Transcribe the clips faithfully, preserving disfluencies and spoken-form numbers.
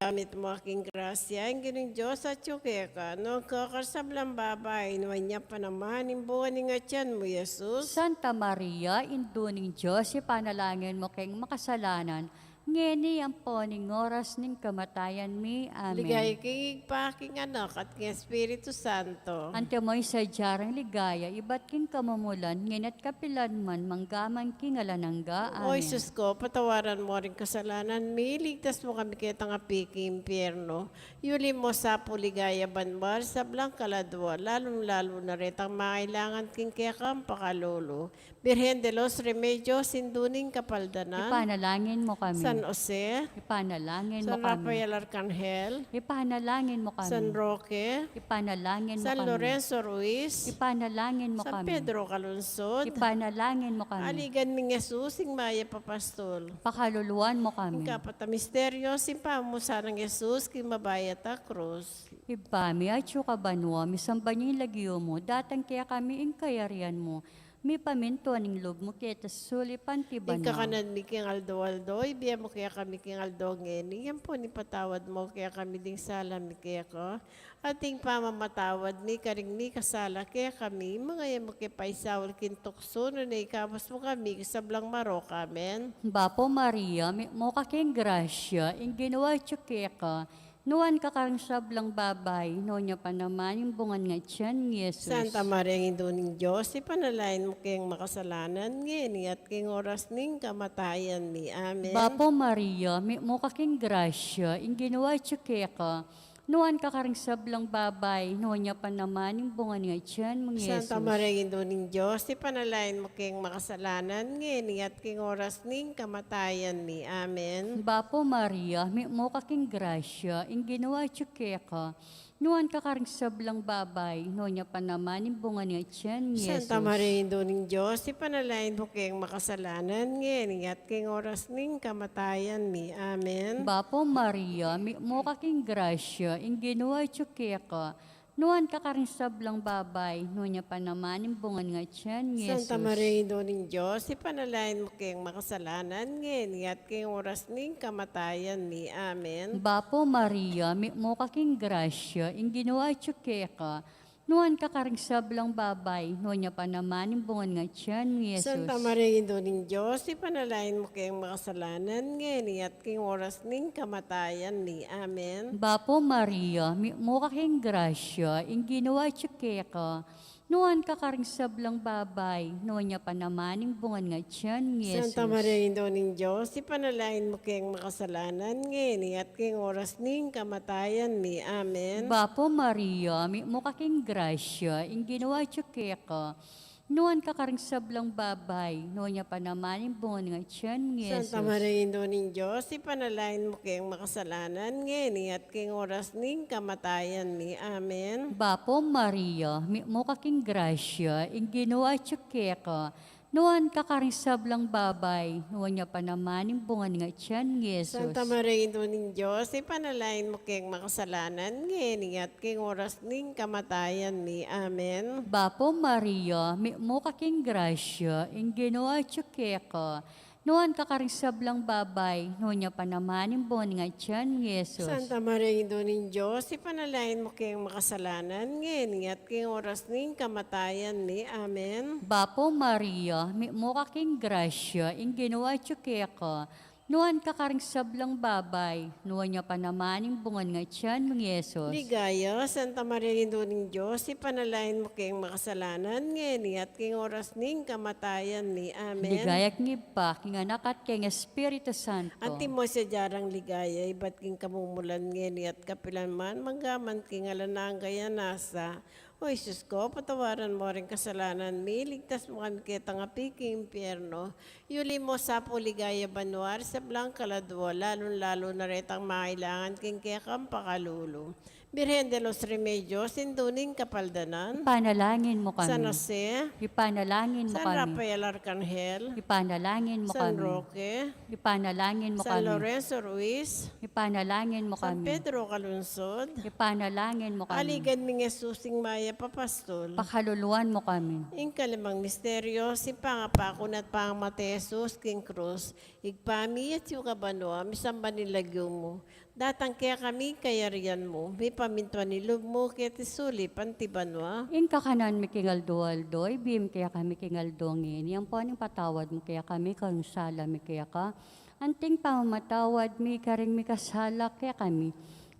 Gamit mu ka king grasya, ing Ginung Dios atyu keka. Nuan ka karing sablang babai, nuan ya pa naman ing bunga ning atian mu, Jesus. Santa Maria, Indu ning Dios, ipanalangin mu keng makasalanan, ngeni ampo ning oras ning kamatayan mi. Amen. Ligaya king Ibpa, king Anak, at king Espiritu Santo. Antimo ing sadya rang ligaya, ibat king kamumulan, ngeni at kapilan man, mangga man king alang angga. O Amen. Jesus ko, patawaran mu ring kasalanan mi, ligtas mu kami ketang api king impyerno. Yuli mu sa pu king ligaya banua ring sablang kaladua, lalung-lalu na retang mangailangan king kekang pakalulu. Birhen de los Remedios, Indu ning Kapaldanan. Ipanalangin mu kami. San Jose. Ipanalangin mu kami. San Rafael Arkanghel. Ipanalangin mu kami. San Roque. Ipanalangin mu kami. San Lorenzo Ruiz. Ipanalangin mu kami. San Pedro Calungsod. Ipanalangin mu kami. Aligan ming Jesus, ing mayap a pastul. Pakaluluan mu kami. Ing kapat a misteryo, ing pamumusan nang Jesus king mabayat a krus. Ibpa mi, atyu ka banua, misamban ya ing lagyu mu, datang kekami ing kayarian mu, mipamintuan ing lub mu keti sulip anti banua. Ing kakanan mi king aldo-aldo, ibie mu kekami king aldo ngeni, ampon ipatawad mu kekami ding sala mi keka, anti ing pamamatawad mi karing mikasala kekami, manga e mu ke paisaul king tuksu, nune ikabus mu kami king sablang marok. Amen. Bapu Maria, mitmu ka king grasya, ing Ginu atyu keka, nuan ka karing sablang babai, nuan ya pa naman ing bunga ning atian mu, Jesus. Santa Maria, Indu ning Dios, ipanalangin mu keng makasalanan, ngeni at king oras ning kamatayan mi. Amen. Bapu Maria, mitmu ka king grasya, ing Ginu atyu keka, nuan ka karing sablang babai, nuan ya pa naman ing bunga ning atian mu, Jesus. Santa Maria, Indu ning Dios, ipanalangin mu keng makasalanan, ngeni at king oras ning kamatayan mi. Amen. Bapu Maria, mitmu ka king grasya, ing Ginu atyu keka, nuan ka karing sablang babai, nuan ya pa naman ing bunga ning atian mu, Jesus. Santa Maria, Indu ning Dios, ipanalangin mu keng makasalanan, ngeni at king oras ning kamatayan mi. Amen. Bapu Maria, mitmu ka king grasya, ing Ginu atyu keka, nuan ka karing sablang babai, nuan ya pa naman ing bunga ning atian mu, Jesus. Santa Maria, Indu ning Dios, ipanalangin mu keng makasalanan, ngeni at king oras ning kamatayan mi. Amen. Bapu Maria, mitmu ka king grasya, ing Ginu atyu keka, nuan ka karing sablang babai, nuan ya pa naman ing bunga ning atian mu, Jesus. Santa Maria, Indu ning Dios, ipanalangin mu keng makasalanan, ngeni at king oras ning kamatayan mi. Amen. Bapu Maria, mitmu ka king grasya, ing Ginu atyu keka, nuan ka karing sablang babai, nuan ya pa naman ing bunga ning atian mu, Jesus. Santa Maria, Indu ning Dios, ipanalangin mu keng makasalanan, ngeni at king oras ning kamatayan mi. Amen. Bapu Maria, mitmu ka king grasya, ing Ginu atyu keka, nuan ka karing sablang babai, nuan ya pa naman ing bunga ning atian mu, Jesus. Santa Maria, Indu ning Dios, ipanalangin mu keng makasalanan, ngeni at king oras ning kamatayan mi. Amen. Bapu Maria, mitmu ka king grasya, ing Ginu atyu keka, nuan ka karing sablang babai, nuan ya pa naman ing bunga ning atian mu, Jesus. Santa Maria, Indu ning Dios, ipanalangin mu keng makasalanan, ngeni at king oras ning kamatayan mi. Amen. Bapu Maria, mitmu ka king grasya, ing Ginu atyu keka, nuan ka karing sablang babai, nuan ya pa naman ing bunga ning atian mu, Jesus. Santa Maria, Indu ning Dios, ipanalangin mu keng makasalanan, ngeni at king oras ning kamatayan mi. Amen. Bapu Maria, mitmu ka king grasya, ing Ginu atyu keka, nuan ka karing sablang babai, nuan ya pa naman ing bunga ning atian mu, Jesus. Ligaya, Santa Maria, Indu ning Dios, ipanalangin mu keng makasalanan, ngeni at king oras ning kamatayan mi. Amen. Ligaya king Ibpa, king Anak, at king Espiritu Santo. Antimo ing sadya rang ligaya, ibat king kamumulan, ngeni at kapilan man, mangga man king alang angga. Amen. O Jesus ko, patawaran mu ring kasalanan mi, ligtas mu kami ketang api king impyerno. Yuli mu sa pu king ligaya banua ring sablang kaladua, lalung-lalu na retang mangailangan king kekang pakalulu. Birhen de los Remedios, Indu ning Kapaldanan. Ipanalangin mu kami. San Jose. Ipanalangin mu kami. San Rafael Arkanghel. Ipanalangin mu kami. San Roque. Ipanalangin mu kami. San Lorenzo Ruiz. Ipanalangin mu kami. San Pedro Calungsod. Ipanalangin mu kami. Aligan ming Jesus, ing mayap a pastul. Pakaluluan mu kami. Ing kalimang misteryo, ing pangapaku na at pangamate Jesus king krus. Ibpa mi, atyu ka banua, misamban ya ing lagyu mu. Datang kekami ing kayarian mu, mipamintuan ing lub mu keti sulip anti banua. Ing kakanan mi king aldo-aldo, ibie mu kekami king aldo ngeni, ampo ing patawad mu kekami kareng sala mi keka, anti ing pamamatawad mi karing mikasala kekami.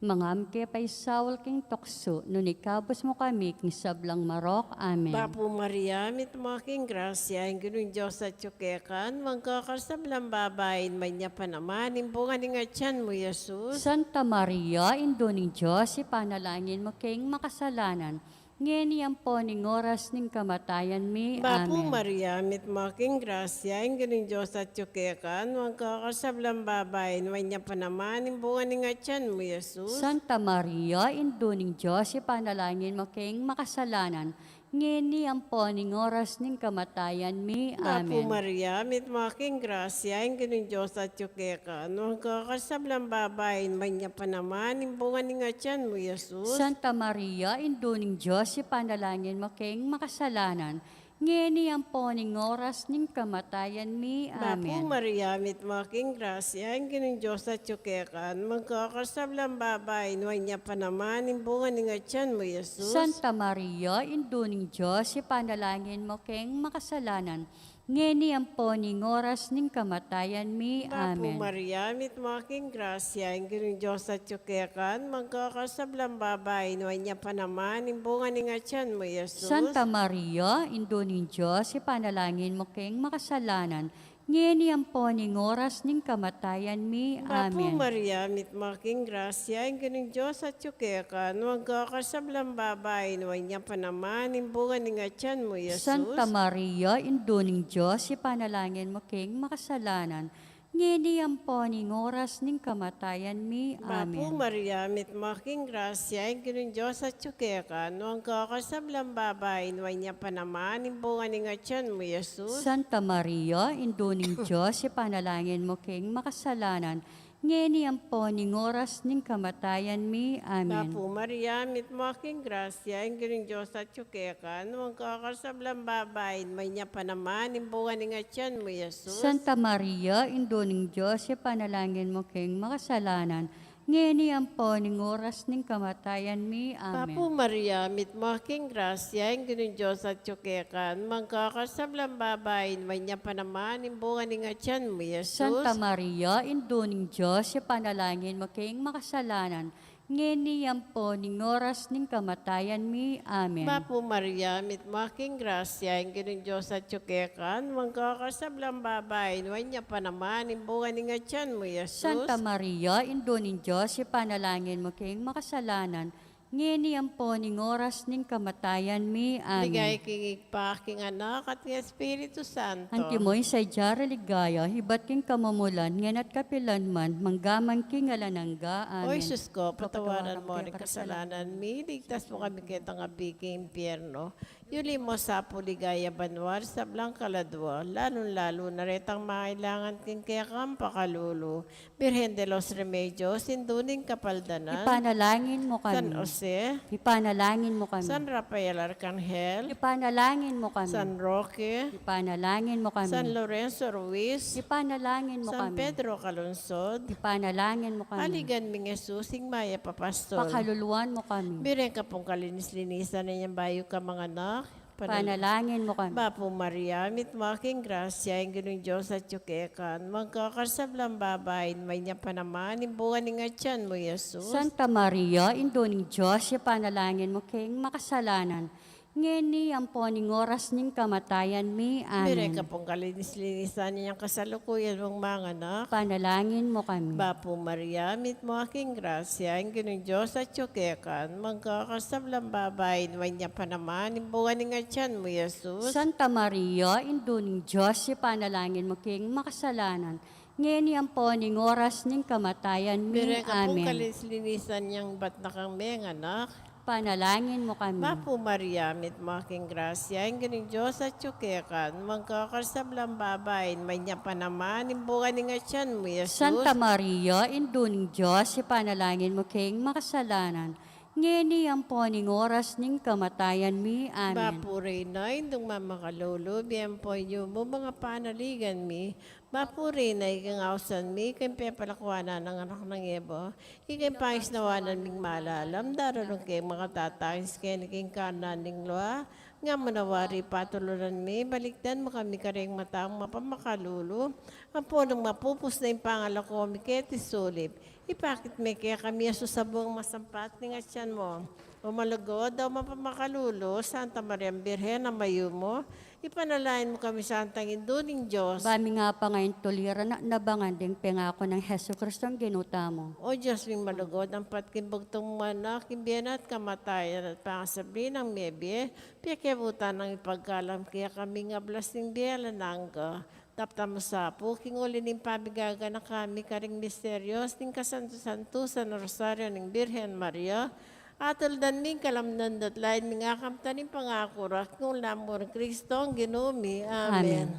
Manga mu ke paisaul king tuksu, nune ikabus mu kami king sablang marok. Amen. Bapu Maria, mitmu ka king grasya, ing Ginung Dios atyu keka, nuan ka karing sablang babai, nuan ya pa naman ing bunga ning atyan mu, Jesus. Santa Maria, Indu ning Dios, ipanalangin mu keng makasalanan, ngeni ampo ning oras ning kamatayan mi. Bapu Amen. Maria, mitmu ka king grasya, ing Ginung Dios atyu keka, nuan ka karing sablang babai, nuan ya pa naman ing bunga ning atyan mu, Jesus. Santa Maria, Indu ning Dios, ipanalangin mu keng makasalanan, ngeni ampo ning oras ning kamatayan mi. Bapu Amen. Maria, mitmu ka king grasya, ing Ginung Dios atyu keka, nuan ka karing sablang babai, nuan ya pa naman ing bunga ning atyan mu, Jesus. Santa Maria, Indu ning Dios, ipanalangin mu keng makasalanan, ngeni ampo ning oras ning kamatayan mi. Bapu Amen. Maria, mitmu ka king grasya, ing Ginung Dios atyu keka, nuan ka karing sablang babai, nuan ya pa naman ing bunga ning atyan mu, Jesus. Santa Maria, Indu ning Dios, ipanalangin mu keng makasalanan, ngeni ampo ning oras ning kamatayan mi. Bapu Amen. Maria, mitmu ka king grasya, ing Ginung Dios atyu keka, nuan ka karing sablang babai, nuan ya pa naman ing bunga ning atyan mu, Jesus. Santa Maria, Indu ning Dios, ipanalangin mu keng makasalanan, ngeni ampo ning oras ning kamatayan mi. Bapu Amen. Maria, mitmu ka king grasya, ing Ginung Dios atyu keka, nuan ka karing sablang babai, nuan ya pa naman ing bunga ning atyan mu, Jesus. Santa Maria, Indu ning Dios, ipanalangin mu keng makasalanan, ngeni ampo ning oras ning kamatayan mi. Bapu Amen. Maria, mitmu ka king grasya, ing Ginung Dios atyu keka, nuan ka karing sablang babai, nuan ya pa naman ing bunga ning atyan mu, Jesus. Santa Maria, Indu ning Dios, ipanalangin mu keng makasalanan, ngeni ampo ning oras ning kamatayan mi. Amen. Bapu Maria, mitmu ka king grasya, ing Ginung Dios atyu keka, nuan ka karing sablang babai, nuan ya pa naman ing bunga ning atyan mu, Jesus. Santa Maria, Indu ning Dios, ipanalangin mu keng makasalanan, ngeni ampo ning oras ning kamatayan mi. Amen. Bapu Maria, mitmu ka king grasya, ing Ginung Dios atyu keka, nuan ka karing sablang babai, nuan ya pa naman ing bunga ning atyan mu, Jesus. Santa Maria, Indu ning Dios, ipanalangin mu keng makasalanan, ngeni ampo ning oras ning kamatayan mi. Amen. Bapu Maria, mitmu ka king grasya, ing Ginung Dios atyu keka, nuan ka karing sablang babai, nuan ya pa naman ing bunga ning atyan mu, Jesus. Santa Maria, Indu ning Dios, ipanalangin mu keng makasalanan, ngeni ampo ning oras ning kamatayan mi. Amen. Ligaya king Ibpa, king Anak, at king Espiritu Santo. Antimo ing sadya a ligaya, ibat king kamumulan, ngeni at kapilan man, mangga man king alang angga. Amen. O Jesus ko, patawaran mu ring kasalanan mi, iligtas mu kami ketang abig king impyerno. Yuli mu sa pu king ligaya banua ring sablang kaladua, lalung-lalu na retang mangailangan king kekang pakalulu. Birhen de los Remedios, Indu ning Kapaldanan. Ipanalangin mu kami. San Jose. Ipanalangin mu kami. San Rafael Arcangel. Ipanalangin mu kami. San Roque. Ipanalangin mu kami. San Lorenzo Ruiz. Ipanalangin mu kami. San Pedro Calungsod. Ipanalangin mu kami. Aligan ming Jesus, ing mayap a pastor. Pakaluluan mu kami. Birhen ka pung kalinis-linisan inyang bayu kang manganak. Panal- Panalangin mu kami. Bapu Maria, mitmu ka king grasya, ing Ginung Dios atyu keka, nuan ka karing sablang babai, nuan ya pa naman ing bunga ning atyan mu, Jesus. Santa Maria, Indu ning Dios, ipanalangin mu keng makasalanan, ngeni ampo ning oras ning kamatayan mi. Amen. Birhen ka pung kalinis-linisan inyang kasalukuyan mung manganak. Panalangin mu kami. Bapu Maria, mitmu ka king grasya, ing Ginung Dios atyu keka, nuan ka karing sablang babai, nuan ya pa naman ing bunga ning atyan mu, Jesus. Santa Maria, Indu ning Dios, ipanalangin mu keng makasalanan, ngeni ampo ning oras ning kamatayan mi. Birhen ka pung kalinis-linisan inyang ibat na kang menganak. Panalangin mu kami. Bapu Maria, mitmu ka king grasya, ing Ginung Dios atyu keka, nuan ka karing sablang babai, nuan ya pa naman ing bunga ning atyan mu, Jesus. Santa Maria, Indu ning Dios, ipanalangin mu keng makasalanan, ngeni ampo ning oras ning kamatayan mi. Amen. Bapu Reyna, Indung mamakalulu, bie ampon yumu ing panaligan mi, Mapuri na ikang ausan mi, ikang pepalakuanan ning anak nang Eva, ikang pangisnawanan ming malalam, daralan keng makatatangis keni king kanan ning lua, nga manawari patulunan mi, balikdan mu kami karing matang mapamakalulu, ampo nung mapupus na ing pangalako mi keti sulip, ipakit me kekami a susabung masampat ning atyan mu. O malugud, o mapamakalulu, Santa Maria Birhen a mayumu, ipanalangin mu kami Santang Indu ning Dios. Ba mi nga pangaintuliran at nabangan ding pengaku nang Jesucristo a Ginu tamu. O Dios ming malugud, ampat king bugtung mu anak, king bie na at kamatayan at pangasabli nang mebie, piekebutan nang ipagkalam kekami ing ablas ning bie alang angga. Daptan mu sa pu, king uli ning pamigaganaka mi karing misterios ning kasantu-santusan a Rosario ning Birhen Maria, atuldan mi ing kalamnan da at lain ming akamtan ing pangaku ra, king uli nang Kristo a Ginu mi. Amen. Amen.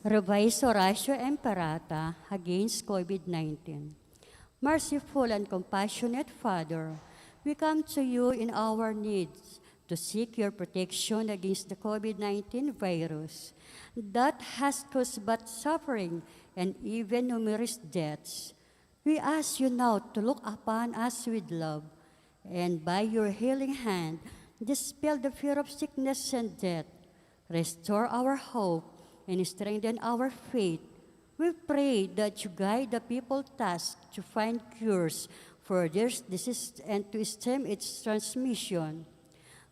Revised Oratio Imperata against COVID nineteen. Merciful and compassionate Father, we come to you in our needs to seek your protection against the COVID nineteen virus that has caused but suffering and even numerous deaths. We ask you now to look upon us with love, and by your healing hand, dispel the fear of sickness and death. Restore our hope and strengthen our faith. We pray that you guide the people tasked to find cures for this disease and to stem its transmission.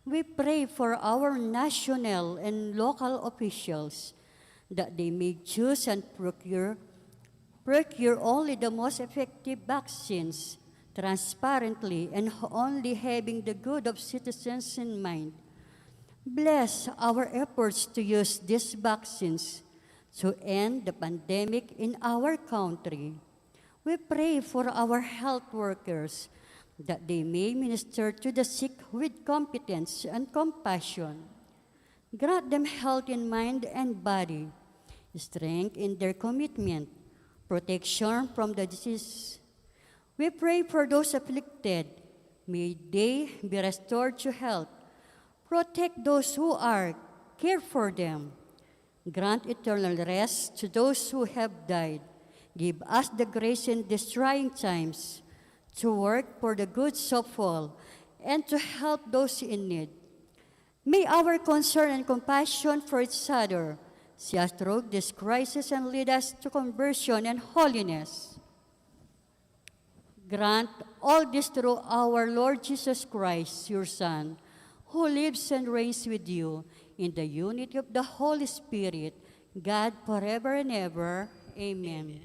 We pray for our national and local officials that they may choose and procure procure only the most effective vaccines transparently and only having the good of citizens in mind. Bless our efforts to use these vaccines to end the pandemic in our country. We pray for our health workers that they may minister to the sick with competence and compassion. Grant them health in mind and body, strength in their commitment, protection from the disease. We pray for those afflicted. May they be restored to health. Protect those who are, care for them. Grant eternal rest to those who have died. Give us the grace in these trying times to work for the goods of all and to help those in need. May our concern and compassion for each other see us through this crisis and lead us to conversion and holiness. Grant all this through our Lord Jesus Christ, your Son, who lives and reigns with you in the unity of the Holy Spirit, God, forever and ever. Amen. Amen.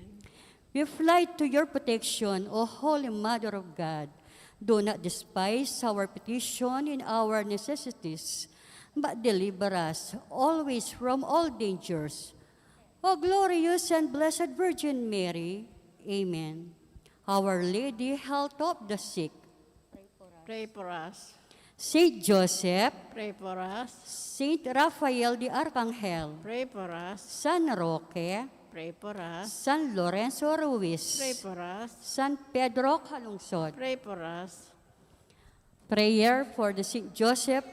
We fly to your protection, O Holy Mother of God. Do not despise our petition in our necessities, but deliver us always from all dangers. O glorious and blessed Virgin Mary. Amen. Our Lady, Health of the Sick. Pray for us. Saint Joseph. Pray for us. Saint Raphael the Archangel. Pray for us. San Roque. Pray for us. San Lorenzo Ruiz. Pray for us. San Pedro Calungsod. Pray for us. Prayer for the Saint Joseph.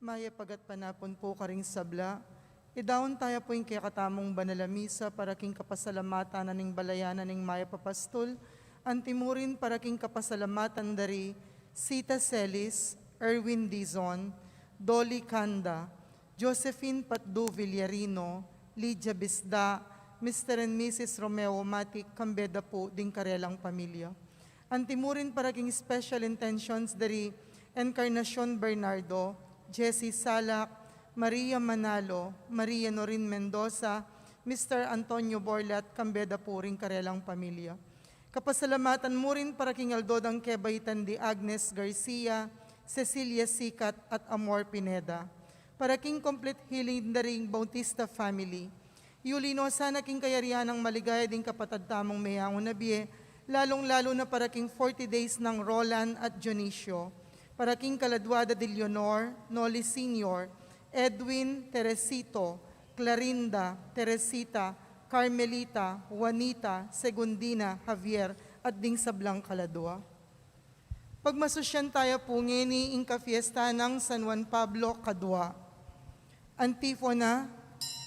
Mayap a gatpanapun pu karing sabla. Idaun taya pu ing kekatamung banal a misa para king kapasalamatan na ning balayan na ning mayap a pastul, anti mu rin para king kapasalamatan da ri Sita Celis, Erwin Dizon, Dolly Canda, Josephine Patdu Villarino, Lydia Bisda, Mister and Missus Romeo Matic, kambe da pu ding karelang pamilya. Anti mu rin para king special intentions da ri Encarnacion Bernardo, Jessie Salak, Maria Manalo, Maria Norin Mendoza, Mister Antonio Borlat, kambe da pu ring karelang pamilya. Kapasalamatan mu rin para king aldo dang kebaitan di Agnes Garcia, Cecilia Sikat, at Amor Pineda. Para king complete healing da ring Bautista family. Yuli no sana king kayarian nang maligaya ding kapatad tamung meyangu na bie, lalung-lalu na para king forty days nang Roland at Dionisio, para king kaladua da di Leonor, Noli Senior, Edwin, Teresito, Clarinda, Teresita, Carmelita, Juanita, Segundina, Javier, at ding sablang kaladua. Pagmasusyan taya pu ngeni ing kafiesta nang San Juan Pablo Kadua. Antifona.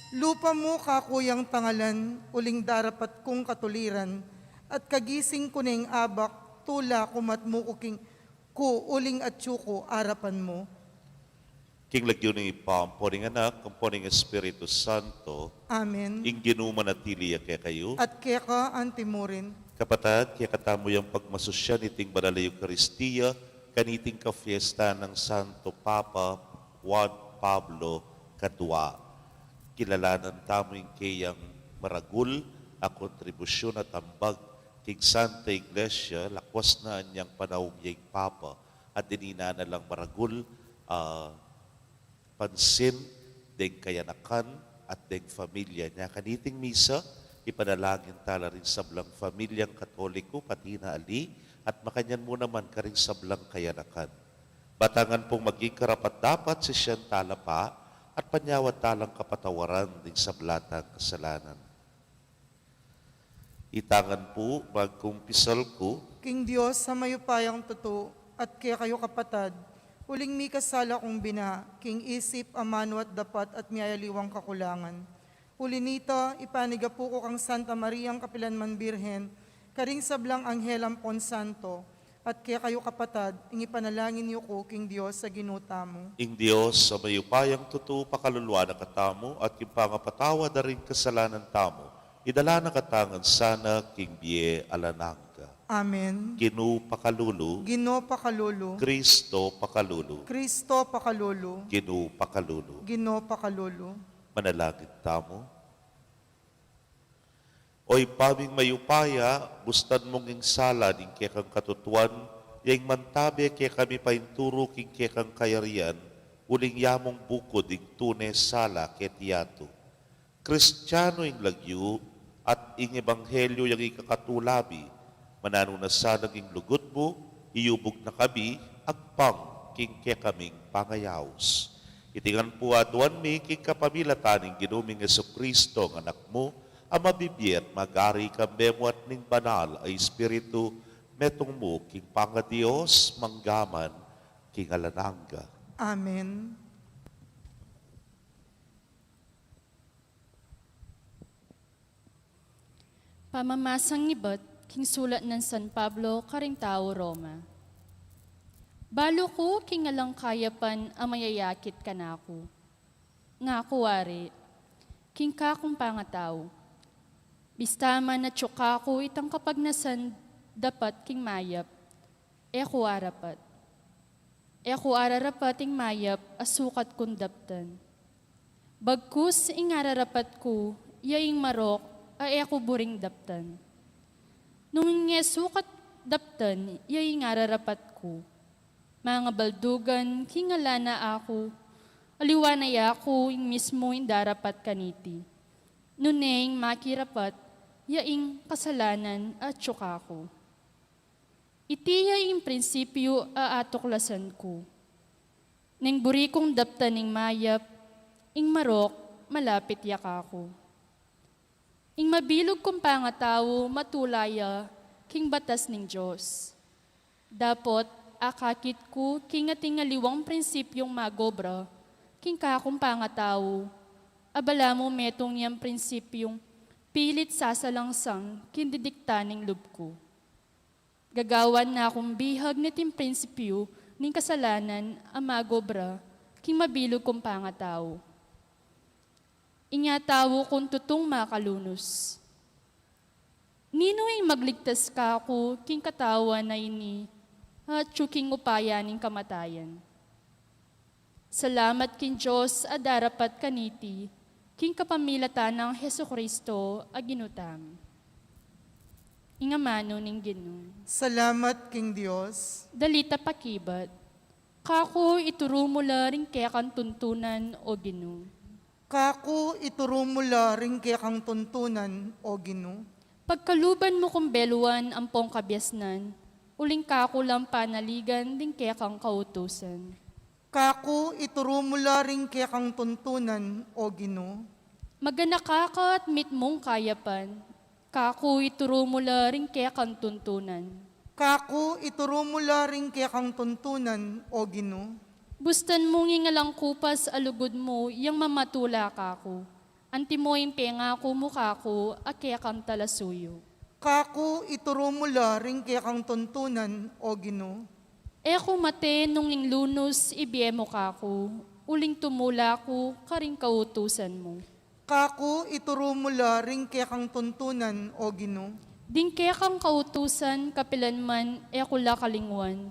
Lupa mu kaku yang tangalan, uling darapat kung katuliran, at kagising ku neng abak, tula ku matmu ku king ku uling atyu ku arapan mu. King lagyu ning Ibpa, ampo ning Anak, ampo ning Espiritu Santo. Amen. Ing Ginu manatili ya kekayu. At keka anti mu rin. Kapatad, kekatamu yang pagmasusyan iting banal a Eukaristia, kaniting kafiesta nang Santo Papa Juan Pablo Kadua. Kilalanan tamu ing keyang maragul a kontribusyun at ambag king Santa Iglesia, lakwas na anyang panaun ya ing Papa, at dinina na lang maragul a pansin deng kayanakan at deng familia nia. Kaniting misa, ipanalangin tala ring sablang familiang Katoliko, pati na ali, at makanyan mu naman karing sablang kayanakan. Ba tang maging karapat-dapat, sisian tala pa, at panyawad talang kapatawaran ding sabla tang kasalanan. Itang pu, magkumpisal ku king Dios a mayupayang tutu, at kekayu kapatad, uling mikasala kung bina, king isip, amanu at dapat at miyayaliwang kakulangan. Uli nita, ipanigapu ku kang Santa Mariang kapilanman Birhen, karing sablang anghel ampon santo, at kekayu kapatad, ing ipanalangin yu ku king Dios a Ginu tamu. Ing Dios a mayupayang tutu pakaluluan na katamu, at king pangapatawad da ring kasalanan tamu, idala na katamu ngan sana king bie alang angga. Amen. Ginu pakalulu. Ginu pakalulu. Kristo pakalulu. Kristo pakalulu. Ginu pakalulu. Ginu pakalulu. Manalangin tamu. O Ibpa ming mayupaya, bustan mung ing sala ning kekang katutuan, ya ing mantabe kekami painturu king kekang kayarian, uling ya mung bukud ing tune sala keti yatu. Kristiano ing lagyu, at ing ebanghelyo yang ikakatula mi, mananu na sana ing lugud mu, iyubug na kami, agpang king kekaming pangayaus. Iti ngan pu aduan mi king kapamilatan ning Ginu ming Jesucristo, a Anak mu, a mabibie at magari kambe mu at ning Banal a Espiritu, metung mu king pangaDios, mangga man king alang angga. Amen. Pamamasang ibat king sulat nang San Pablo karing tau Roma. Balu ku king alang kayapan a mayayakit kanaku. Ngaku wari, king kakung pangatau. Bista man atyu kaku itang kapagnasan dapat king mayap, e ku arapat. E ku ararapat ing mayap a sukat kung daptan. Bagkus ing ararapat ku, ya ing marok a e ku buring daptan. Nung ing e sukat daptan, ya ing ararapat ku. Mangabaldugan, king ala na aku, aliwa na ya ku ing mismu ing darapat kaniti. Nune ing makirapat, ya ing kasalanan atyu kaku. Iti ya ing prinsipyu a atuklasan ku. Neng buri kung daptan ing mayap, ing marok malapit ya kaku. Ing mabilug kung pangatau matula ya king batas ning Dios. Dapot akakit ku king ating aliwang prinsipyung magobra, Ing kakung pangatau, abala mu metung yang prinsipyung pilit sasalangsang king didikta ning lub ku. Gagawan na kung bihag niting prinsipyu ning kasalanan a mag-obra king mabilug kung pangatau. Inya tau kung tutung makalunus. Ninu ing magligtas kaku king katawan a ini, atyu king upaya ning kamatayan? Salamat king Dios a darapat kaniti, king kapamilatan nang Jesucristo a Ginu tamu. Ing amanu ning Ginu. Salamat king Dios. Dalita pakibat. Kaku ituru mu la ring kekang tuntunan, O Ginu. Kaku ituru mu la ring kekang tuntunan, O Ginu. Pagkaluban mu kung beluan ampong kabiasnan, uling kaku lang panaligan ding kekang kautusan. Kaku ituru mu la ring kekang tuntunan, O Ginu. Maganaka ka at mitmung kayapan, kaku ituru mu la ring kekang tuntunan. Kaku ituru mu la ring kekang tuntunan, O Ginu. Bustan mung ing alang kupas a lugud mu yang mamatula kaku. Antimo ing pengaku mu kaku a kekang talasuyu. Kaku ituru mu la ring kekang tuntunan, O Ginu. E ku mate nung ing lunus ibie mu kaku, uling tumula ku karing kautusan mu. Kaku ituru mu la ring kekang tuntunan, O Ginu. Ding kekang kautusan kapilan man e ku la kalingwan,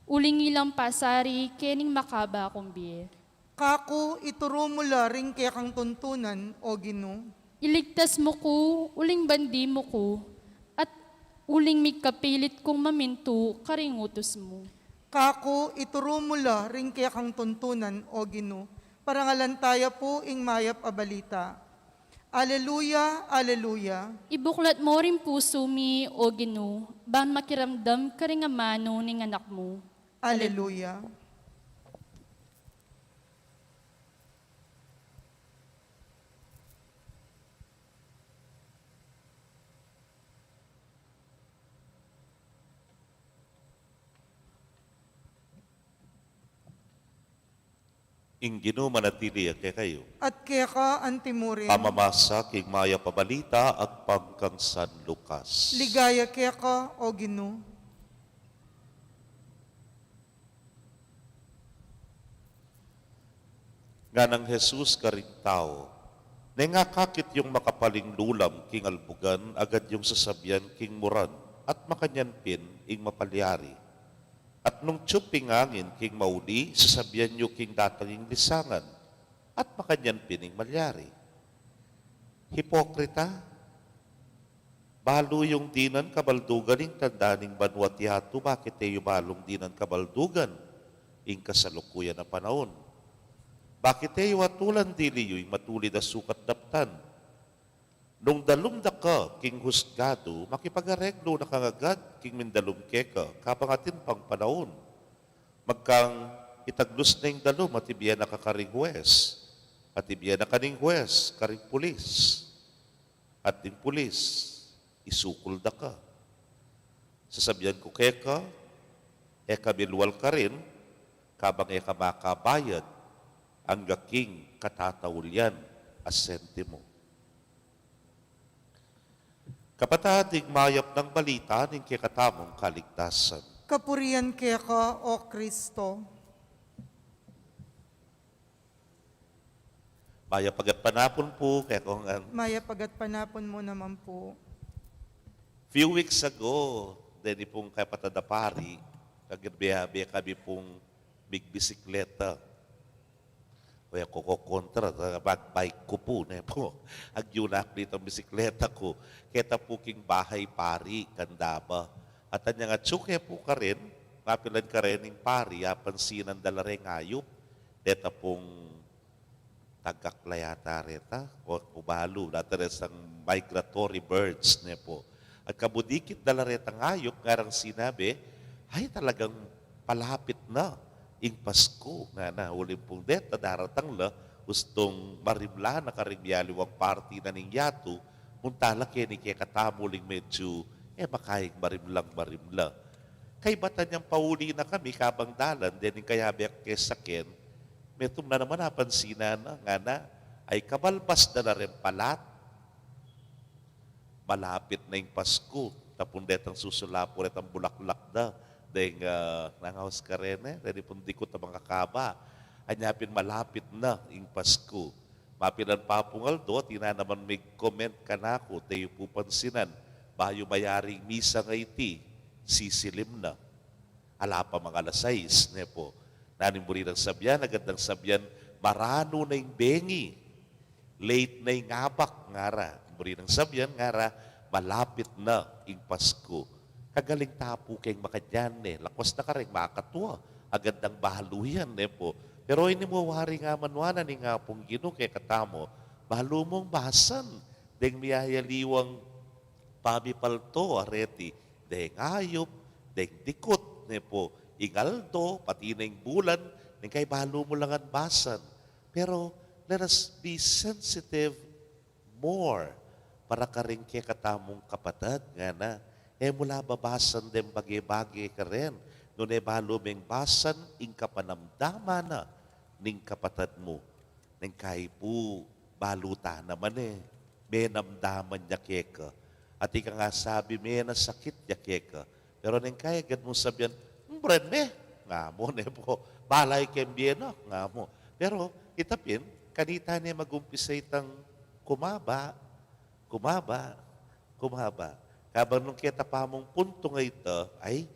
uling ilang pasari kening makaba kung bie. Kaku ituru mu la ring kekang tuntunan, O Ginu. Iligtas mu ku, uling bandi mu ku, at uling migkapilit kung mamintu karing utus mu. Kaku ituru mu la ring kekang tuntunan, O Ginu. Parangalan taya pu ing mayap a balita. Aleluya, aleluya. Ibuklat mu ring pusu mi, O Ginu, ban makiramdam karing amanu ning anak mu. Aleluya. Ing Ginu manatili ya kekayu. At keka antimurin. Pamamasa king mayap a balita agpang kang San Lucas. Ligaya keka, O Ginu. Nganang Jesus karing tau, neng akakit yung makapaling lulam king albugan, agad yung sasabian king muran, at makanyan pin ing mapalyari. At nung tiup ing angin king mauli, sasabian yu king datang ing lisangan, at makanyan pin ing malyari. Hipokrita! Balu yung dinan kabaldugan ing tanda ning banua't yatu, bakit e yu balung dinan kabaldugan ing kasalukuyan a panaun? Bakit e yu atulan dili yu ing matulid a sukat daptan? Nung dalum da ka king husgadu, makipag-areglu na kang agad king mindalum keka, kabang atin pang panaun. Magkang itaglus na ing dalum at ibie na ka karing hues, at ibie na ka ning hues karing pulis, at ding pulis isukul da ka. Sasabian ku keka, e ka milual karin kabang e ka makabayad angga king katataulian a sentimu. Kapatad, ing mayap nang balita ning kekatamung kaligtasan. Kapurian keka, O Kristo. Mayap a gatpanapun pu kekongan. Mayap a gatpanapun mu naman pu. Few weeks ago, deni pung kapatad a pari, kagirbe-abe kami pung migbisikleta. O ya, kokokontra, ta-, bag-, bike ku pu, ne pu. Agyu na ku ditang bisikleta ku. Keta pu king bahay pari, kandaba. At anyang atyu ke pu karin, mapilan karin ing pari, apansinan da la reng ayup. Deta pung tagak la yata reta, o pu balu, data retang migratory birds, ne pu. At kabudikit da la retang ayup, ngarang sinabi, "Ay, talagang palapit na ing Pasko," ngana. Uling pung deta daratang la, ustung marimla na karing mialiwang parti na ning yatu, munta la keni kekatamu uling medyu, e, makaing marimlang marimla. Kaybat anyang pauli na kami, kabang dalan, dening kayabe ke saken, Metung na naman, apansinan na, ngana, ay kabalbas da na ren palat. Malapit na ing Pasku, tapun detang susulapu retang bulaklak da, deng, ah, nangaus karene, reni pung dikut a mangakaba. Anya pin malapit na ing Pasku. Mapilan pa pung aldo, atin na naman mig-comment kanaku, te yu pu pansinan, bayu mayaring misa nga iti, sisilim na. Ala pa mang alas sais, ne pu. Nanu ing buri nang sabian? Agad nang sabian, maranu na ing bengi. Late na ing abak, ngara. Buri nang sabian, ngara, malapit na ing Pasku. Kagaling ta pu keng makanyan, ne. Lakwas na kareng makatua. Agad nang balu yan, ne pu. Pero ini mu wari nga man, ngana ning Apung Ginu kekatamu, balu mung basan deng miyayaliwang pamipalto a reti, deng ayup, deng dikut, ne pu, ing aldo, pati na ing bulan, neng kay balu mu la ngan basan. Pero let us be sensitive more para karing kekatamung kapatad, ngana, e mu la babasan deng bage-bage karen, nune balu meng basan ing kapanamdaman na ning kapatad mu. Neng kay pu, balu ta naman e, menamdaman ya keka. At ika nga sabi, menasakit ya keka. Pero neng kay agad mung sabian, "Mburen me," nga mu, ne pu, "Bala yu keng bie na," nga mu. Pero ita pin, kanita ne magumpisa itang kumaba, kumaba, kumaba. Kabang nung keta pa mung puntu nga ita, ay,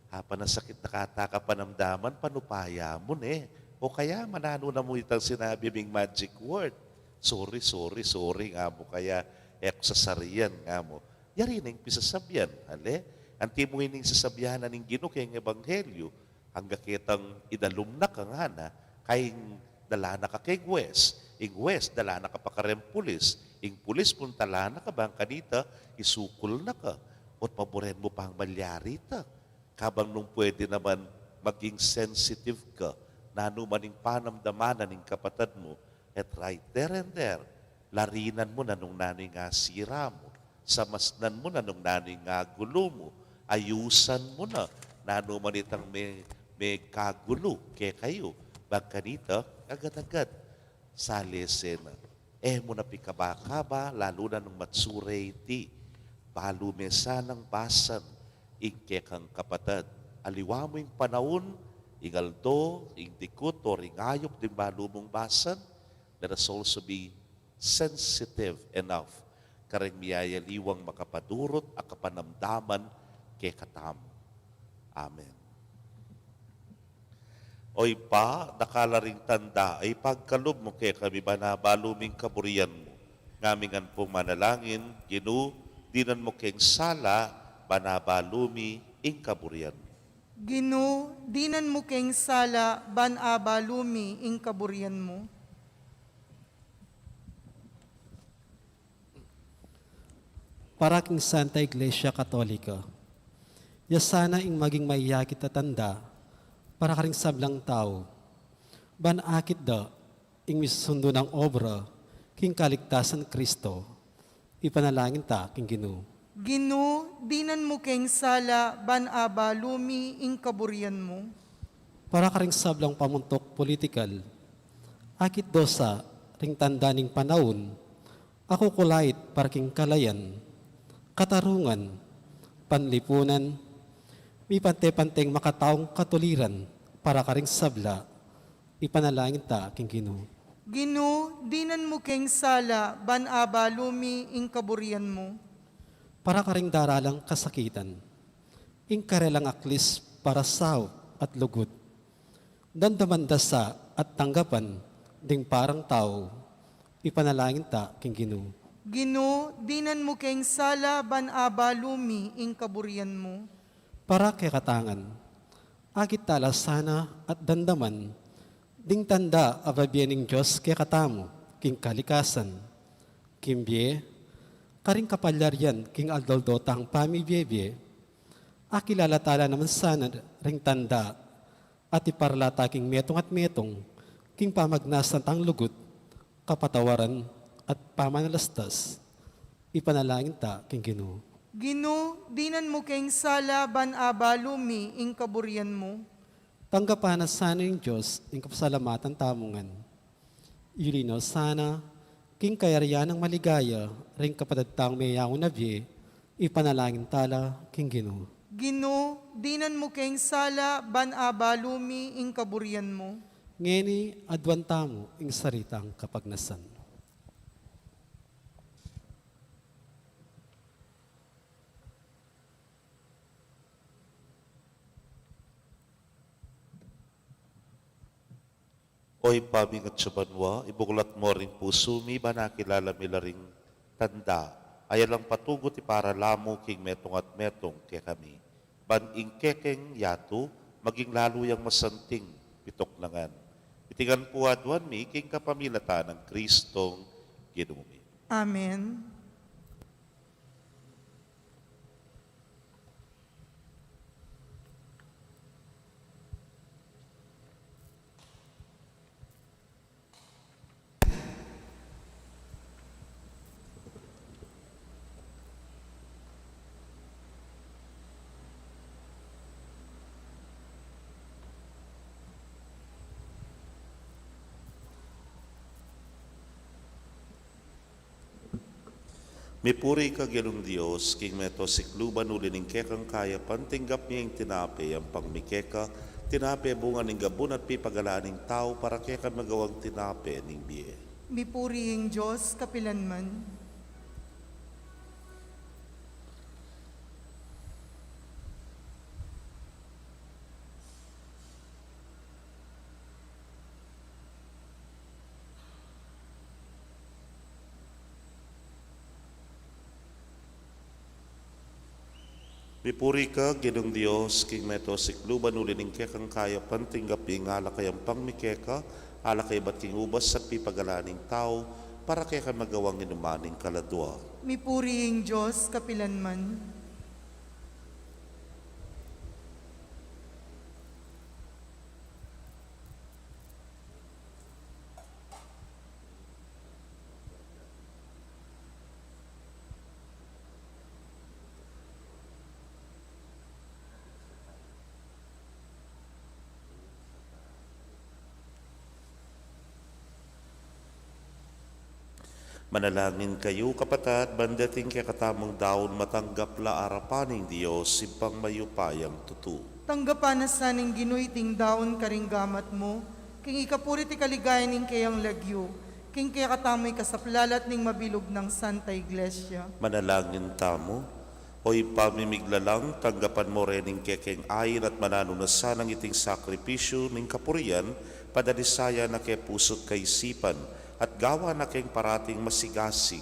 apanasakit na kata kapanamdaman, panupaya mu ne. O kaya, mananu na mu itang sinabi ming magic word. "Sorry, sorry, sorry," nga mu, kaya, "E ku sasarian," nga mu. Yari na ing pisasabian, ale? Anti mu ining sasabian na ning Ginu keng ebanghelyu, angga ketang idalum na ka, ngana, kay ing dala na ka keng wes, ing wes dala na ka pa karen pulis, ing pulis puntalan na ka bang kanita, isukul na ka, ot paburen mu pang malyari ta. Kabang nung pwede naman maging sensitive ka, nanu man ing panamdaman na ning kapatad mu, at right there and there, larinan mu na nung nanu ing asira mu, samasnan mu na nung nanu ing agulu mu, ayusan mu na nanu man itang me-, megkagulu kekayu, bang kanita, agad-agad, salese na. E mu na pikaba-kaba, lalu na nung matsure iti, balu me sanang basan ing kekang kapatad. Aliwa mu ing panaun, ing aldo, ing dikut, o ring ayup ding balu mung basan, let us also be sensitive enough kareng miyayaliwang makapadurut a kapanamdaman kekatamu. Amen. O Ibpa, dakal a ring tanda a ipagkalub mu kekami ban abalu mi ing kaburian mu. Ngami ngan pung manalangin, Ginu, dinan mu keng sala ban abalu mi ing kaburian mu. Ginu, dinan mu keng sala ban abalu mi ing kaburian mu. Para king Santa Iglesia Katolika. Ya sana ing maging mayakit a tanda para karing sablang tau, ban akit da ing misusundu nang obra king kaligtasan Kristo. Ipanalangin ta king Ginu. Ginu, dinan mu keng sala ban abalu mi ing kaburian mu. Para karing sablang pamuntuk politikal, akit do sa ring tanda ning panaun a kukulait para king kalayan, katarungan, panlipunan, mipante-panteng makataung katuliran para karing sabla. Ipanalangin ta king Ginu. Ginu, dinan mu keng sala ban abalu mi ing kaburian mu. Para karing daralang kasakitan, ing karelang aklis para saup at lugud, damdaman da sa at tanggapan ding parang tau. Ipanalangin ta king Ginu. Ginu, dinan mu keng sala ban abalu mi ing kaburian mu. Para kekatang ngan, akit tala sana at damdaman ding tanda a babie ning Dios kekatamu king kalikasan, king bie, karing kapalyarian king aldo-aldo tang pamibie-bie. Akilala tala naman sana ring tanda at iparala ta king metung at metung king pamagnasan tang lugud, kapatawaran at pamanalastas. Ipanalangin ta king Ginu. Ginu, dinan mu keng sala ban abalu mi ing kaburian mu. Tanggapan na sana ning Dios ing kapasalamatan tamu ngan. Uli na sana, king kayarian nang maligaya, ring kapatad tang meyaun a bie, ipanalangin tala king Ginu. Ginu, dinan mu keng sala, ban abalu mi ing kaburian mu. Ngeni, aduan tamu ing sarili tang kapagnasan. O Ibpa mi atsu ka banua, ibuklat mu ring pusu mi, ban akilala mi la ring tanda a yalang patugut iparala mu king metung at metung kekami. Ban ing kekeng yatu, maging lalu yang masanting, pituknangan. Iti ngan pu aduan mi, king kapamilatan nang Kristong Ginu mi. Amen. Mipuri ka, Ginung Dios, king meto sikluban, uli ning kekang kayapan tinggap mi ing tinape, yampang mi keka, tinape bunga ning gabun at pipagalan ning tau, para kekami magawang tinape ning bie. Mipuri ing Dios kapilanman. Mipuri ka, Ginung Dios, king meto sikluban, uli ning kekang kayapan tinggap mi ing alak a yampang mi keka, alak a ibat king ubas at pipagalan ning tau, para kekami magawang inuman ning kaladua. Mipuri ing Dios kapilanman. Manalangin kayu, kapatad, ban deting kekatamung daun matanggap la arapan ning Dios, Ibpang mayupayang tutu. Tanggapan na sa ning Ginu iting daun karing gamat mu, king ikapuri at ikaligayan ning keyang lagyu, king kekatamu ikasaplalat ning mabilug nang Santa Iglesia. Manalangin tamu. O Ibpa mi miglalang, tanggapan mu ring kekeng ain at mananu na sanang iting sakripisyu ning kapurian, padalisayan na ke pusu't kaisipan, at gawan na keng parating masigasig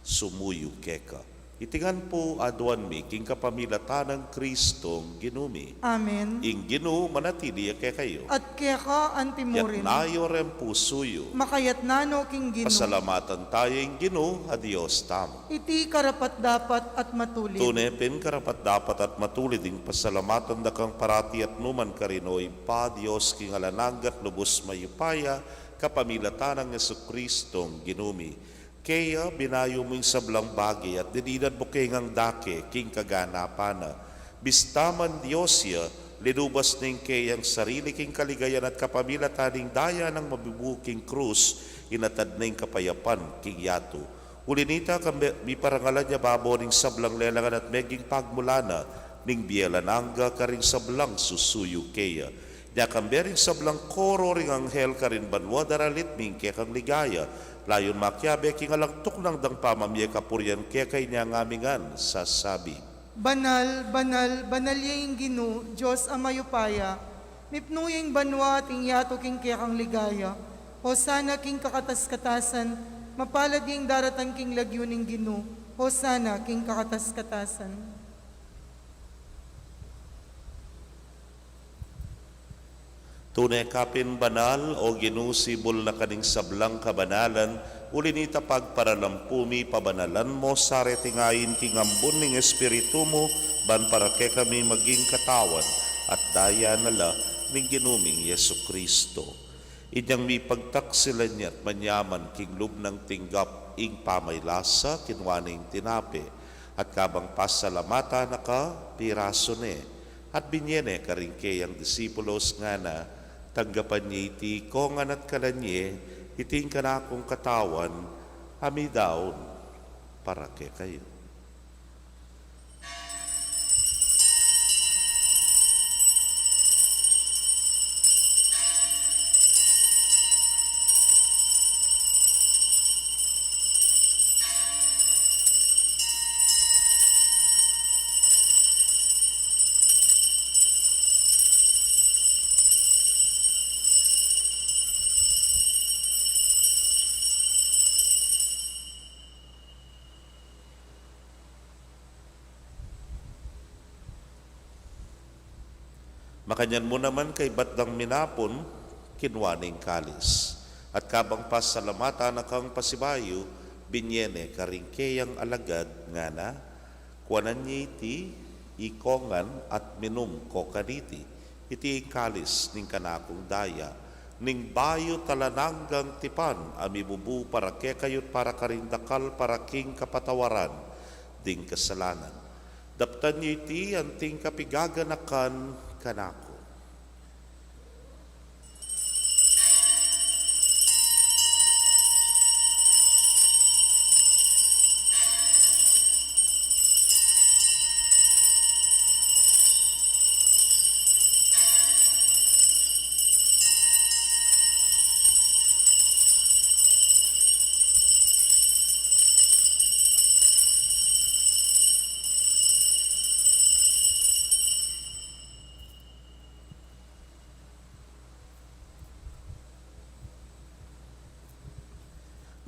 sumuyu keka. Iti ngan pu aduan mi king kapamilatan nang Kristong Ginu mi. Amen. Ing Ginu manatili ya kekayu. At keka antimurin. Iyatas yu reng pusu yu. Makayatas no king Ginu. Pasalamatan taya ing Ginu a Dios tamu. Iti karapat-dapat at matulid. Tune pin karapat-dapat at matulid ing pasalamatan da kang parati at nukarin man, O Ibpa, Dios king alang angga at lubus mayupaya, kapamilatan nang Jesucristong Ginu mi. Keya binayu mu ing sablang bage at dininan mu ke ngang dake king kaganapan na. Bista man Dios ya, linubas ne ing keyang sarili king kaligayan at kapamilatan ning daya nang mabibu king krus, inatad ne ing kapayapan king yatu. Uli na nita, kambe, miparangalan ya babo ning sablang lelangan at meging pagmulan na ning bie alang angga karing sablang susuyu keya. Inya kambe ring sablang koro ring anghel karin banua daralit mi ing kekang ligaya, layun makiabe king alang tuknang dang pamamie kapurian keka. Inya ngan mi ngan sasabi: Banal, banal, banal ya ing Ginu, Dios a mayupaya. Mipnu ya ing banua at ing yatu king kekang ligaya. Hosana king kakatas-katasan. Mapalad ya ing daratang king lagyu ning Ginu. Hosana king kakatas-katasan. Tune ka pin banal, O Ginu, sibul na ka ning sablang kabanalan, uli na nita pagparalampu mi, pabanalan mu sa reting ain king ambun ning Espiritu mu, ban para kekami maging katawan at daya na la ning Ginu ming Jesucristo. Inyang mipagtaksilan ya at manyaman king lub nang tinggap ing pamaylasa, kinua ne ing tinape, at kabang pasalamatan na ka, pirasu ne, At binye ne karing keyang disipulos, ngana: Tanggapan ye iti ikongan at kanan ye, iti ing kanakung katawan, a midaun para kekayu. Makanyan mu naman, kaybat dang minapun, kinua ne ing kalis, at kabang pasalamatan na kang pasibayu, binye ne karing keyang alagad, ngana: Kuanan ye iti ikongan at minum ko kaniti, iti ing kalis ning kanakung daya, ning bayu't alang anggang tipan, a mibubu para kekayu't para karing dakal para king kapatawaran ding kasalanan. Daptan ye iti anting kapigaganakan kanaku.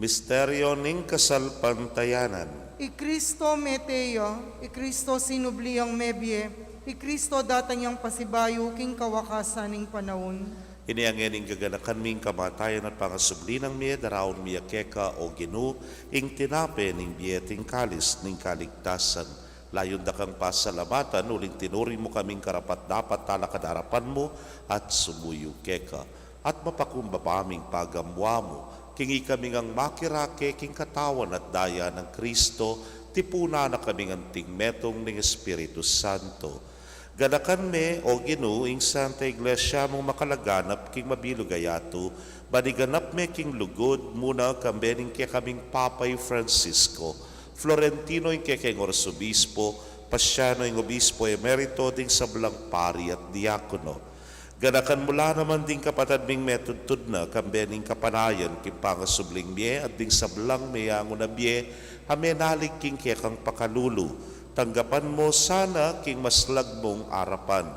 Misteryo ning kasalpantayanan. I Kristo mete ya, i Kristo sinubli yang mebie, i Kristo datang yang pasibayu king kawakasan ning panaun. Ini a ngeni ing gaganakan mi ing kamatayan at pangasubli nang mie, daraun mi ya keka, o Ginu, ing tinape ning bie at ing kalis ning kaligtasan. Layun da kang pasalamatan, uling tinuring mu kaming karapat-dapat talakad king arapan mu at sumuyu keka. At mapakumbaba ming pagamuan mu, king ikami ngang makirake king katawan at daya nang Kristo, tipunan na kaming anting metung ning Espiritu Santo. Ganakan me, o Ginu, ing Santa Iglesia mung makalaganap king mabilug a yatu, ban iganap me king lugud mu na kambe ning kekaming Papa i Francisco, Florentino ing kekeng Arsobispo, Pasiano ing Obispo Emerito, ding sablang pari at diakono. Ganakan mu la naman ding kapatad ming metudtud na kambe ning kapanayan king pangasubling mie at ding sablang meyangu na bie a menalig king kekang pakalulu. Tanggapan mu sana king maslag mung arapan.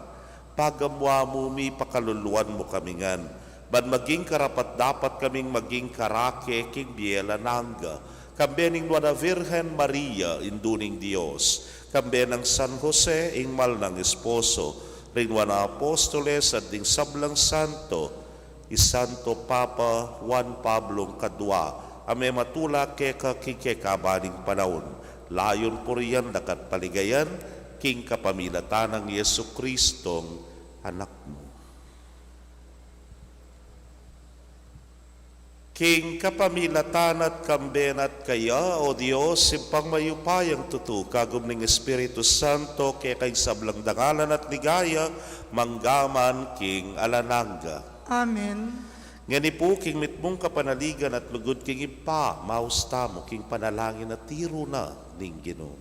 Pagamuan mu mi, pakaluluan mu kami ngan, ban maging karapat-dapat kaming maging karake king bie alang angga, kambe ning Nuan a Virgen Maria, Indu ning Dios, kambe nang San Jose, ing mal nang esposo, ring Nuan a Apostoles, at ding sablang santo, i Santo Papa Juan Pablo ing Kadua, a mematula keka king kekaban ning panaun, layun purian da ka at paligayan, king kapamilatan nang Jesucristong Anak mu. King kapamilatan na at kambe na at kaya, o Dios, Ibpang mayupayang tutu, kagum ning Espiritu Santo, keka ing sablang dangalan at ligaya, mangga man king alang angga. Amen. Ngeni pu, king mitmung kapanaligan at lugud king Ibpa, maus tamu king panalangin a tiru na ning Ginu.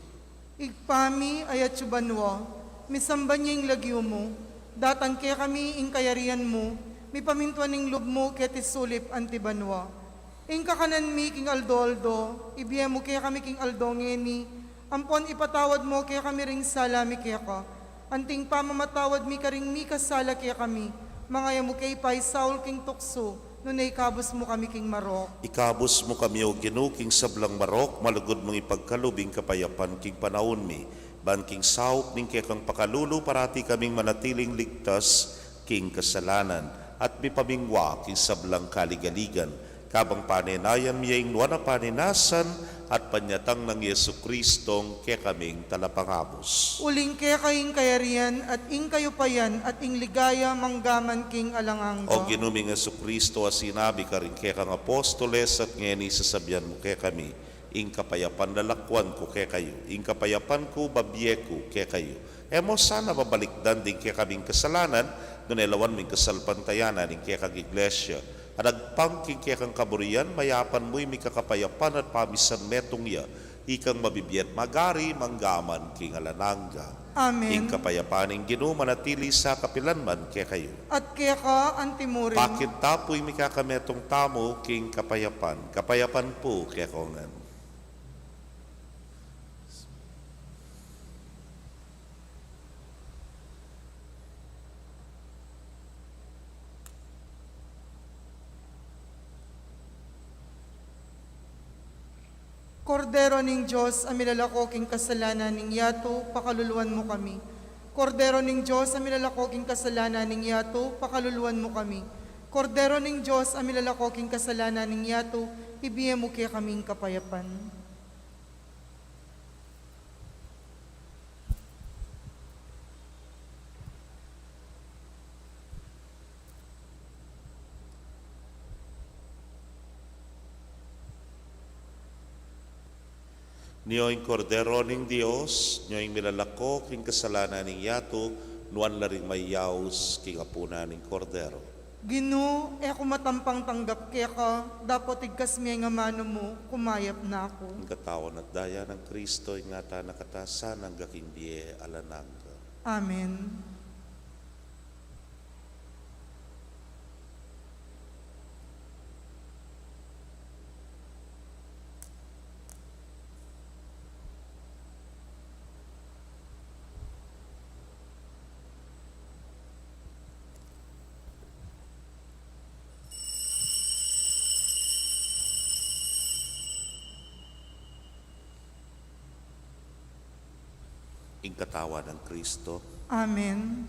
Ibpa mi, a atsu banua, misamban ya ing lagyu mu, datang kekami ing kayarian mu, mipamintuan ing lub mu keti sulip anti banua. Ing kakanan mi king aldo-aldo, ibie mu kekami king aldo ngeni, ampon ipatawad mu kekami ring sala mi keka, anting pamamatawad mi karing mikasala kekami, manga e mu ke ipaisaul king tuksu, nune ikabus mu kami king marok. Ikabus mu kami, o Ginu, king sablang marok, malugud mung ipagkalub ing kapayapan king panaun mi, ban king saup ning kekang pakalulu parati kaming manatiling ligtas king kasalanan, at mipamingwa king sablang kaligaligan, kabang panenayan mi ya ing nuan a panenasan at panyatang nang Jesucristong kekaming Talapangabus. Uling keka ing kayarian, at ing kayupayan, at ing ligaya, mangga man king alang angga. O Ginu ming Jesucristo, a sinabi karing kekang apostoles, at ngeni sasabian mu kekami, Ing kapayapan lalakuan ku kekayu, ing kapayapan ku bibie ku kekayu. E mu sana babalikdan ding kekaming kasalanan, nune lawan mu ing kasalpantayanan ning kekang Iglesia. At agpang king kekang kaburian, mayapan mu ing mikakapayapan at pamisan metung ya, ikang mabibie at magari mangga man king alang angga. Amen. Ing kapayapan ning Ginu manatili sa kapilan man kekayu. At keka antimurin. Pakit ta pu ing mikakametung tamu king kapayapan. Kapayapan pu kekongan. Kordero ning Dios, a milalako king kasalanan ning yatu, pakaluluan mu kami. Kordero ning Dios, a milalako king kasalanan ning yatu, pakaluluan mu kami. Kordero ning Dios, a milalako king kasalanan ning yatu, ibie mu kekami ing kapayapan. Nyo ing Kordero ning Dios, nyo ing milalako king kasalanan ning yatu, nuan la ring mayaus king apunan ning Kordero. Ginu, e ku matampang tanggap keka, dapot igkas me ing amanu mu, kumayap na ku. Ing katawan at daya nang Kristo, ingatan na katamu sana angga king bie alang angga. Amen. Ing katawan nang Kristo. Amen.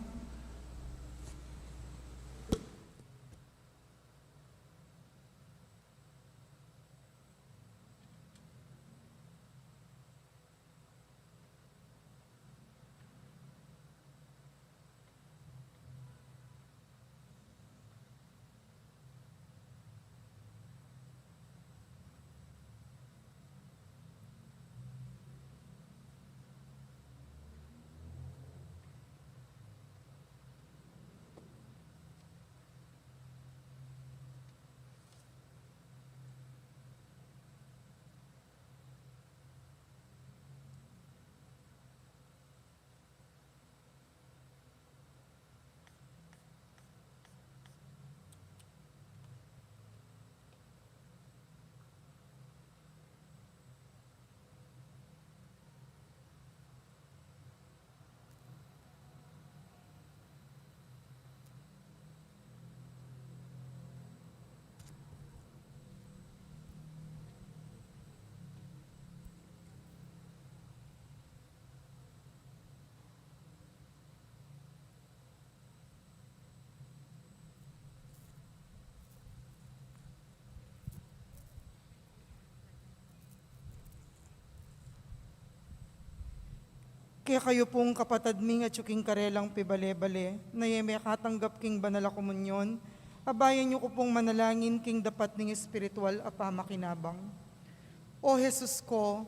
Kekayu pung kapatad ming atyu king karelang pibale-bale, na e mekatanggap king banal a komunyon, abayan yu ku pung manalangin king dapat ning espiritual a pamakinabang. O Jesus ko,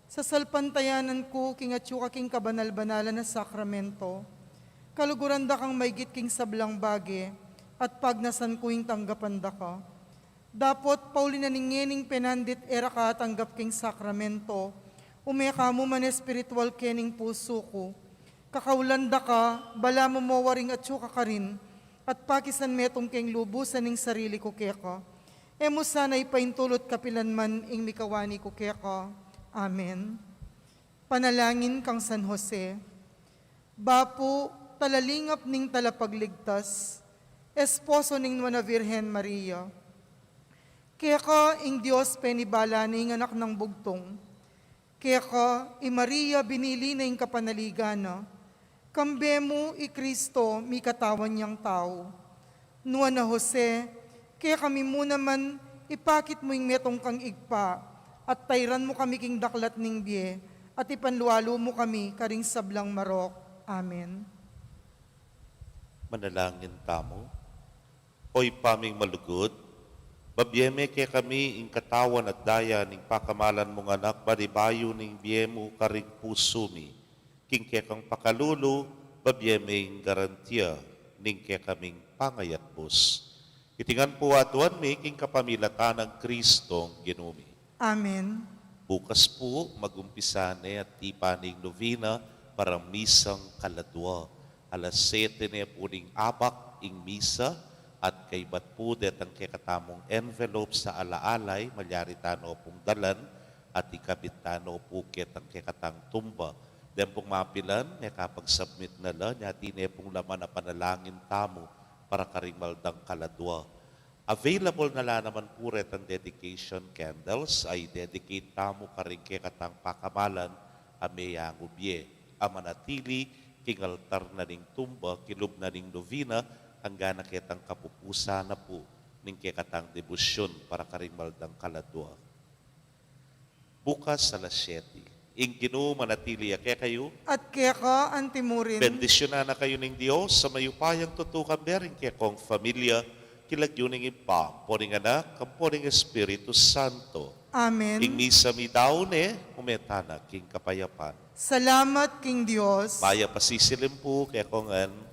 sasalpantayanan ku king atyu ka king kabanal-banalan a sakramento, kaluguran da kang maigit king sablang bage, at pagnasan ku ing tanggapan da ka. Dapot pauli na ning ngening penandit e ra ka atanggap king sakramento, ume ka mu man espiritual kening pusu ku. Kakaulan da ka, balamu mo waring atyu ka karin, at pakisan metung keng lubusan ing sarili ku keka. E mu sana ipaintulut kapilan man ing mikawani ku keka. Amen. Panalangin kang San Jose. Bapu, talalingap ning Talapagligtas, esposo ning Nuan a Virgen Maria. Keka ing Dios penibala ne ing Anak nang Bugtung. Keka i Maria binili ne ing kapanaligan na. Kambe mu i Kristo mikatawan yang tau. Nuan a Jose, kekami mu naman ipakit mu ing metung kang Ibpa, at tairan mu kami king daklat ning bie, at ipanlualu mu kami karing sablang marok. Amen. Manalangin tamu. O Ibpa ming malugud, Pabie me kekami ing katawan at daya ning pakamalan mung Anak, bari bayu ning bie mu karing pusu mi. King kekang pakalulu, pabie me ing garantia ning kekaming pangayatbus. Iti ngan pu aduan mi king kapamilatan nang Kristong Ginu mi. Amen. Bukas pu, mag-umpisa ne at tipan ing novena para misang kaladua. Alas siyete ne pu ning abak ing misa, at kaybat pu detang kekatamung envelope sa alaalay, malyari tano pung dalan, at ikabit tano pu ketang kekatang tumba. Deng pung mapilan, mekapag-submit na la, nya iti ne pung laman a panalangin tamu para karing maldang kaladua. Available na la naman pu retang dedication candles a i-dedicate tamu karing kekatang pakamalan a meyangu bie, a manatili king altar na ning tumba, kilub na ning novena, anggang ketang kapupusan na pu ning kekatang debosyun para karing maldang kaladua. Bukas alas siyete. Ing Ginu manatili ya kekayu. At keka antimurin. Bendisyunan na kayu ning Dios a mayupayang tutukan, bering kekong familia, king lagyu ning Ibpa, ampo ning Anak, ampo ning Espiritu Santo. Amen. Ing misa meyari ne, ume tana king kapayapan. Salamat king Dios. Mayap a sisilim pu kekongan.